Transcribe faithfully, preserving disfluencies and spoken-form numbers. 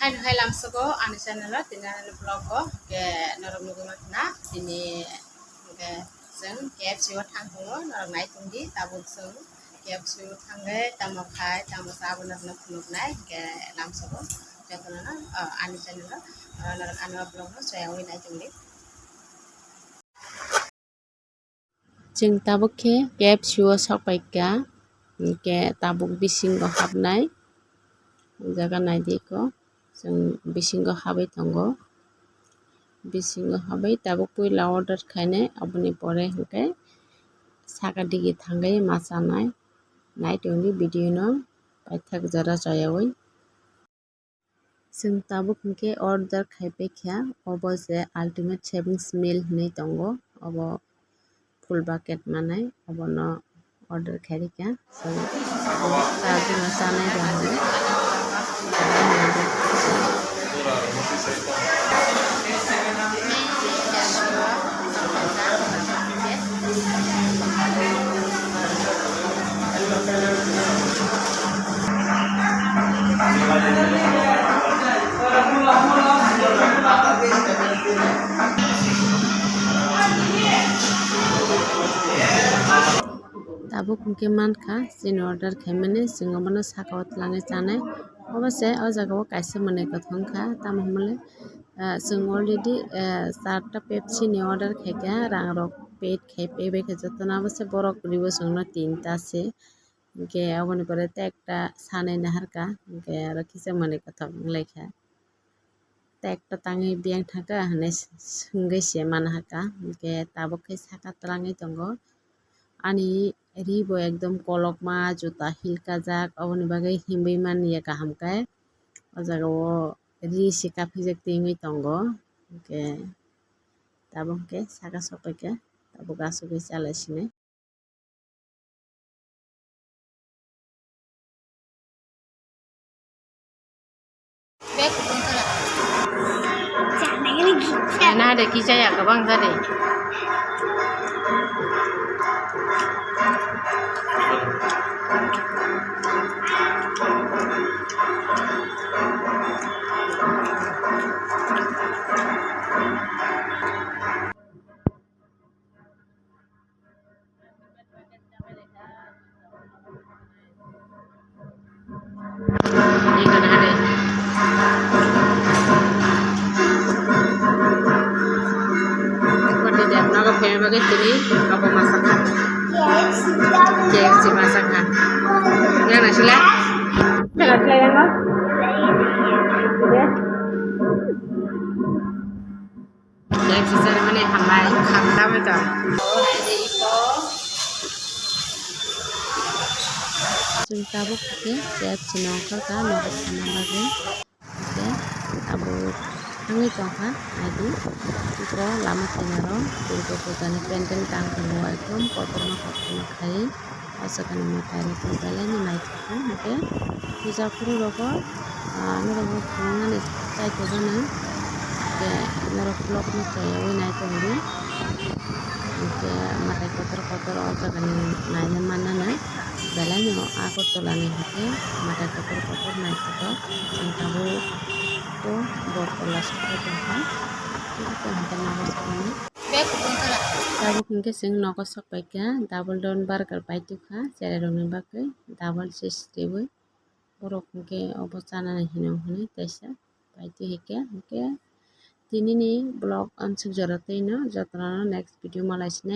Hai lamsogo ani channel o tini ani vlog o ke norok nugwi mankha na tini ke chwng K F C o thang tongo norok nai tongdi tabuk chwng K F C o thangwi tamo khai tamo cha abo norokno phunuknai ke lamsogo jotono no ani channel o norok ani vlog no chayawui nai tongdi. Chwng tabuk khe K F C o sok pai kha, hinkhe tabuk bisingo habnai. O jaga naidi eko, chwng bisingo habwi tongo. Bisingo habwi tabuk puila order khainai, aboni pore hinkhe saka digi thangwi ma chanai. Nai tongdi video no paithak jora chayawi. Chwng tabuk hinkhe order khai paikha, obo je Ultimate Savings Meal hinwi tongo, obo full bucket manai, obono order khai rikha. Chwng abo charjino chanai rw hinwi. Tabuk hinkhe mankha chini order khaimani, chwng obono sakao twlangwi chanai. Obo se o jaga o kaisa manwi kwthang kha, tamo hwnmale, ah, chwng already, ah, charta Pepsi ni order khaikha, rang rok paid khai paibaikha jotono, abo se borok ribo chwngno tinta se. Hinkhe aboni pore tei ekta sanai naharkha, hinkhe aro kisa manwi kwthang wnglaikha. Tei ekta tangwi biyang thangkha hinwi swngwi se manhakha, hinkhe tabuk khe saka twlangwi tongo. Ani ri bo ekdom kolokma, juta hilkajak, aboni bagwi himwi manya kaham khe o jaga o ri se kaphijak twi wngwi tongo, hinkhe tabuk khe saka sokphaikha, tabuk asugwi chalai sinai. Nade kisa ya gabang tadi. Nogo phaima bagwi tini obo masa kha. K F C masa kha. Yang nang sila? Sila sila yang no? K F C mane hambai, hambai tong. Chwng tabuk khe K F C no ongkhorkha, nogo thangna bagwi. Hwnkhe abo thangwi tongkha, naidi. Iko lama kinaro Durga Puja ni pendel tang tongo, ekdom kotorma kotorma khai. O jaga ni mwtai rok belai no naithok kha, hwnkhe puja phuru rogo, ah, norok bo phunuknani chai tongmani, hwnkhe norok vlog no chaywi nai tongdi, hwnkhe mwtai kotor kotor o jaga ni naina mannani belai no Agartala ni hwnkhe mwtai kotor kotor naithotok, ang tabuk bo Bottola sokphai tongkha, hwnkhe nogo sakni. Tabuk hinkhe chwng nogo sok paikha, double down burger paitokha, cherai rokni bagwi double cheese riwi. Borok hinkhe obo chanani hino hwnwi kaisa paitwi hinkhe, hinkhe tinini vlog amsuk jora twino, jotono next video malai sinai